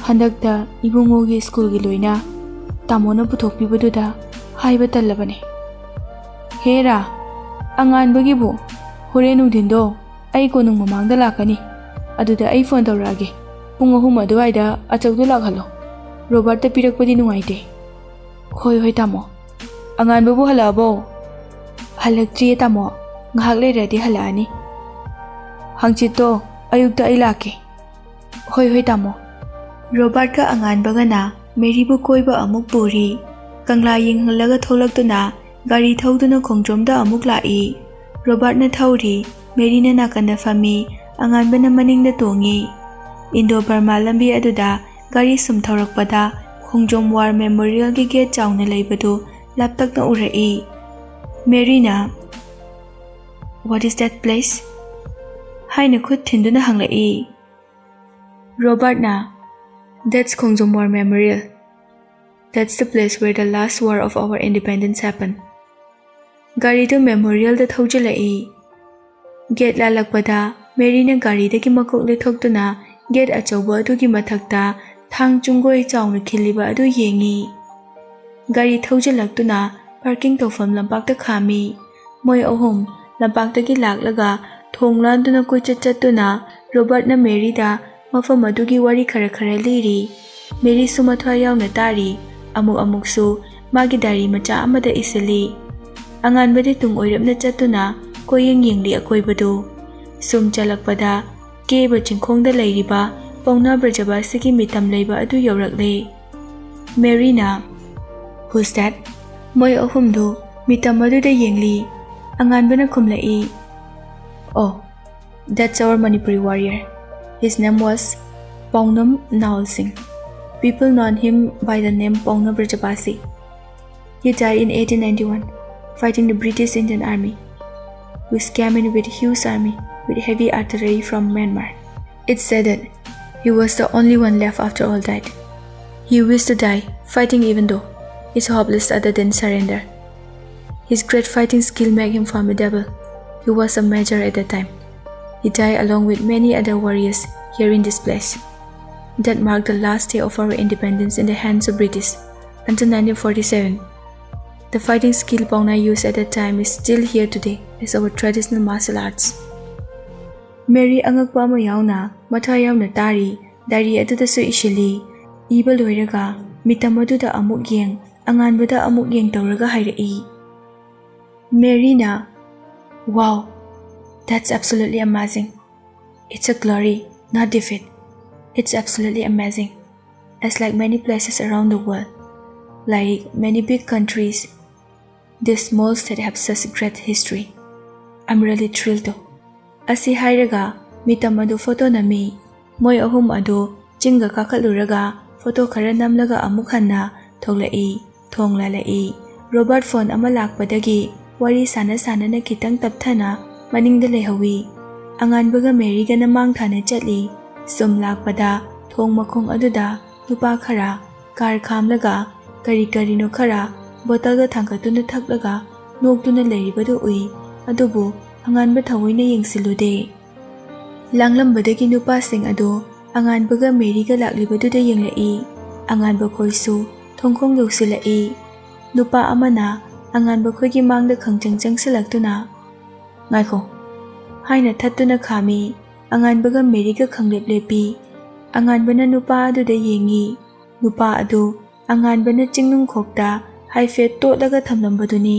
"ꯍꯟꯗꯛꯇ ꯏꯕꯨꯡꯉꯣꯒꯤ ꯁ꯭ꯀꯨꯜꯒꯤ ꯂꯣꯏꯅ ꯇꯥꯃꯣꯅ ꯄꯨꯊꯣꯛꯄꯤꯕꯗꯨꯗ ꯍꯥꯏꯕ ꯇꯜꯂꯕꯅꯦ꯫ ꯍꯦꯔꯥ, ꯑꯉꯥꯟꯕꯒꯤꯕꯨ ꯍꯣꯔꯦꯟ ꯅꯨꯡꯊꯤꯟꯗꯣ ꯑꯩ ꯀꯣꯅꯨꯡ ꯃꯃꯥꯡꯗ ꯂꯥꯛꯀꯅꯤ꯫ ꯑꯗꯨꯗ ꯑꯩ ꯐꯣꯟ ꯇꯧꯔꯛꯑꯒꯦ꯫ ꯄꯨꯡ ꯑꯍꯨꯝ ꯑꯗꯨꯋꯥꯏꯗ ꯑꯆꯧꯗꯣ ꯂꯥꯛꯍꯜꯂꯣ꯫ ꯔꯣꯕꯥꯔꯠꯇ ꯄꯤꯔꯛꯄꯗꯤ ꯅꯨꯡꯉꯥꯏꯇꯦ"꯫ "ꯍꯣꯏ, ꯍꯣꯏ, ꯇꯥꯃꯣ"꯫ "ꯑꯉꯥꯟꯕꯕꯨ ꯍꯜꯂꯛꯑꯕꯣ?" "ꯍꯜꯂꯛꯇ꯭ꯔꯤꯌꯦ, ꯇꯥꯃꯣ꯫ ꯉꯥꯏꯍꯥꯛ ꯂꯩꯔꯗꯤ ꯍꯜꯂꯛꯑꯅꯤ꯫ ꯍꯪꯆꯤꯠꯇꯣ ꯑꯌꯨꯛꯇ ꯑꯩ ꯂꯥꯛꯀꯦ"꯫ "ꯍꯣꯏ, ꯍꯣꯏ, ꯇꯥꯃꯣ"꯫ ꯔꯣꯕꯥꯔꯠꯀ ꯑꯉꯥꯟꯕꯒꯅ ꯃꯦꯔꯤꯕꯨ ꯀꯣꯏꯕ ꯑꯃꯨꯛ ꯄꯨꯔꯤ꯫ ꯀꯪꯂꯥ ꯌꯦꯡꯍꯜꯂꯒ ꯊꯣꯛꯂꯛꯇꯨꯅ ꯒꯥꯔꯤ ꯊꯧꯗꯨꯅ ꯈꯣꯡꯗ꯭ꯔꯣꯝꯗ ꯑꯃꯨꯛ ꯂꯥꯛꯏ꯫ ꯔꯣꯕꯥꯔꯠꯅ ꯊꯧꯔꯤ, ꯃꯦꯔꯤꯅ ꯅꯥꯀꯟꯗ ꯐꯝꯃꯤ, ꯑꯉꯥꯟꯕꯅ ꯃꯅꯤꯡꯗ ꯇꯣꯡꯉꯤ꯫ ꯏꯟꯗꯣ ꯕꯔꯃꯥ ꯂꯝꯕꯤ ꯑꯗꯨꯗ ꯒꯥꯔꯤ ꯁꯨꯝ ꯊꯧꯔꯛꯄꯗ ꯈꯣꯡꯖꯣꯝ ꯋꯥꯔ ꯃꯦꯃꯣꯔꯤꯌꯦꯜꯒꯤ ꯒꯦꯠ ꯆꯥꯎꯅ ꯂꯩꯕꯗꯨ ꯂꯥꯞꯇꯛꯅ ꯎꯔꯛꯏ꯫ ꯃꯦꯔꯤꯅ, "What is that place?" ꯍꯥꯏꯅ ꯈꯨꯠ ꯊꯤꯟꯗꯨꯅ ꯍꯪꯂꯛꯏ꯫ ꯔꯣꯕꯥꯔꯠꯅ, "That's Khongjom War Memorial. That's the place where the last war of our independence happened." ꯒꯥꯔꯤꯗꯨ ꯃꯦꯃꯣꯔꯤꯌꯦꯜꯗ ꯊꯧꯖꯤꯜꯂꯛꯏ꯫ ꯒꯦꯠ ꯂꯥꯜꯂꯛꯄꯗ ꯃꯦꯔꯤꯅ ꯒꯥꯔꯤꯗꯒꯤ ꯃꯀꯣꯛ ꯂꯦꯛꯊꯣꯛꯇꯨꯅ ꯒꯦꯠ ꯑꯆꯧꯕ ꯑꯗꯨꯒꯤ ꯃꯊꯛꯇ ꯊꯥꯡ ꯆꯨꯡꯒꯣꯏ ꯆꯥꯎꯅ ꯈꯤꯜꯂꯤꯕ ꯑꯗꯨ ꯌꯦꯡꯉꯤ꯫ ꯒꯥꯔꯤ ꯊꯧꯖꯤꯜꯂꯛꯇꯨꯅ ꯄꯥꯔꯀꯤꯡ ꯇꯧꯐꯝ ꯂꯝꯄꯥꯛꯇ ꯈꯥꯝꯃꯤ꯫ ꯃꯣꯏ ꯑꯍꯨꯝ ꯂꯝꯄꯥꯛꯇꯒꯤ ꯂꯥꯛꯂꯒ ꯊꯣꯡ ꯂꯥꯟꯗꯨꯅ ꯀꯣꯏꯆꯠ ꯆꯠꯇꯨꯅ ꯔꯣꯕꯥꯔꯠꯅ ꯃꯦꯔꯤꯗ ꯃꯐꯝ ꯑꯗꯨꯒꯤ ꯋꯥꯔꯤ ꯈꯔ ꯈꯔ ꯂꯤꯔꯤ꯫ ꯃꯦꯔꯤꯁꯨ ꯃꯊ꯭ꯋꯥꯏ ꯌꯥꯎꯅ ꯇꯥꯔꯤ꯫ ꯑꯃꯨꯛ ꯑꯃꯨꯛꯁꯨ ꯃꯥꯒꯤ ꯗꯥꯏꯔꯤ ꯃꯆꯥ ꯑꯃꯗ ꯏꯁꯤꯜꯂꯤ꯫ ꯑꯉꯥꯟꯕꯗꯤ ꯇꯨꯡ ꯑꯣꯏꯔꯞꯅ ꯆꯠꯇꯨꯅ ꯀꯣꯏꯌꯦꯡ ꯌꯦꯡꯂꯤ ꯑꯀꯣꯏꯕꯗꯨ꯫ ꯁꯨꯝ ꯆꯠꯂꯛꯄꯗ ꯀꯦꯕ ꯆꯤꯡꯈꯣꯡꯗ ꯂꯩꯔꯤꯕ ꯄꯥꯎꯅꯥ ꯕ꯭ꯔꯖꯕꯥꯁꯤꯒꯤ ꯃꯤꯇꯝ ꯂꯩꯕ ꯑꯗꯨ ꯌꯧꯔꯛꯂꯦ꯫ ꯃꯦꯔꯤꯅ, "Who's that?" ꯃꯣꯏ ꯑꯍꯨꯝꯗꯨ ꯃꯤꯇꯝ ꯑꯗꯨꯗ ꯌꯦꯡꯂꯤ꯫ ꯑꯉꯥꯟꯕꯅ ꯈꯨꯝꯂꯛꯏ, "Oh, that's our Manipuri warrior. His name was Paunam Naol Singh. People known him by the name Pauna Brajabasi. He died in eighteen ninety-one, fighting the British Indian Army, which came in with huge army with heavy artillery from Myanmar. It's said that he was the only one left after all died. He wished to die fighting, even though it's hopeless other than surrender. His great fighting skill made him formidable. He was a major at that time. He died along with many other warriors here in this place. That marked the last day of our independence in the hands of British until nineteen forty-seven. The fighting skill Pauna used at that time is still here today as our traditional martial arts." Mary ꯑꯉꯛꯄ ꯑꯃ ꯌꯥꯎꯅ ꯃꯊ꯭ꯋꯥꯏ ꯌꯥꯎꯅ ꯇꯥꯔꯤ꯫ Dairy ꯑꯗꯨꯗꯁꯨ ꯏꯁꯤꯜꯂꯤ꯫ ꯏꯕ ꯂꯣꯏꯔꯒ ꯃꯤꯇꯝ ꯑꯗꯨꯗ ꯑꯃꯨꯛ ꯌꯦꯡ, ꯑꯉꯥꯟꯕꯗ ꯑꯃꯨꯛ ꯌꯦꯡ ꯇꯧꯔꯒ ꯍꯥꯏꯔꯛꯏ꯫ ꯃꯦꯔꯤꯅ, "Wow, that's absolutely amazing. It's a glory, not defeat. It's absolutely amazing. As like many places around the world, like many big countries, this small state have such great history. I'm really thrilled though." ꯑꯁꯤ ꯍꯥꯏꯔꯒ ꯃꯤꯇꯝ ꯑꯗꯨ photo ꯅꯝꯃꯤ꯫ ꯃꯣꯏ ꯑꯍꯨꯝ ꯑꯗꯨ ꯆꯤꯡꯒ ꯀꯥꯈꯠꯂꯨꯔꯒ photo ꯈꯔ ꯅꯝꯂꯒ ꯑꯃꯨꯛ ꯍꯟꯅ ꯊꯣꯛꯂꯛꯏ꯫ ꯊꯣꯡ ꯂꯥꯜꯂꯛꯏ꯫ ꯔꯣꯕꯥꯔꯠ ꯐꯣꯟ ꯑꯃ ꯂꯥꯛꯄꯗꯒꯤ ꯋꯥꯔꯤ ꯁꯥꯟꯅ ꯁꯥꯟꯅꯅ ꯈꯤꯇꯪ ꯇꯞꯊꯅ ꯃꯅꯤꯡꯗ ꯂꯩꯍꯧꯏ꯫ ꯑꯉꯥꯟꯕꯒ ꯃꯦꯔꯤꯒꯅ ꯃꯥꯡ ꯊꯥꯅ ꯆꯠꯂꯤ꯫ ꯁꯨꯝ ꯂꯥꯛꯄꯗ ꯊꯣꯡ ꯃꯈꯣꯡ ꯑꯗꯨꯗ ꯅꯨꯄꯥ ꯈꯔ ꯀꯥꯔ ꯈꯥꯝꯂꯒ ꯀꯔꯤ ꯀꯔꯤꯅꯣ ꯈꯔ ꯕꯣꯇꯜꯒ ꯊꯥꯡꯒꯠꯇꯨꯅ ꯊꯛꯂꯒ ꯅꯣꯛꯇꯨꯅ ꯂꯩꯔꯤꯕꯗꯨ ꯎꯏ꯫ ꯑꯗꯨꯕꯨ ꯑꯉꯥꯟꯕ ꯊꯑꯣꯏꯅ ꯌꯦꯡꯁꯤꯜꯂꯨꯗꯦ꯫ ꯂꯥꯡꯂꯝꯕꯗꯒꯤ ꯅꯨꯄꯥꯁꯤꯡ ꯑꯗꯨ ꯑꯉꯥꯟꯕꯒ ꯃꯦꯔꯤꯒ ꯂꯥꯛꯂꯤꯕꯗꯨꯗ ꯌꯦꯡꯂꯛꯏ꯫ ꯑꯉꯥꯟꯕ ꯈꯣꯏꯁꯨ ꯊꯣꯡꯈꯣꯡ ꯌꯧꯁꯤꯜꯂꯛꯏ꯫ ꯅꯨꯄꯥ ꯑꯃꯅ ꯑꯉꯥꯟꯕ ꯈꯣꯏꯒꯤ ꯃꯥꯡꯗ ꯈꯪꯆꯪ ꯆꯪꯁꯤꯜꯂꯛꯇꯨꯅ, "ꯉꯥꯏꯈꯣ!" ꯍꯥꯏꯅ ꯊꯠꯇꯨꯅ ꯈꯥꯝꯃꯤ꯫ ꯑꯉꯥꯟꯕꯒ ꯃꯦꯔꯤꯒ ꯈꯪꯂꯦꯞ ꯂꯦꯞꯄꯤ꯫ ꯑꯉꯥꯟꯕꯅ ꯅꯨꯄꯥ ꯑꯗꯨꯗ ꯌꯦꯡꯉꯤ꯫ ꯅꯨꯄꯥ ꯑꯗꯨ ꯑꯉꯥꯟꯕꯅ ꯆꯤꯡꯅꯨꯡꯈꯣꯛꯇ ꯍꯥꯏꯐꯦꯠ ꯇꯣꯠꯂꯒ ꯊꯝꯂꯝꯕꯗꯨꯅꯤ꯫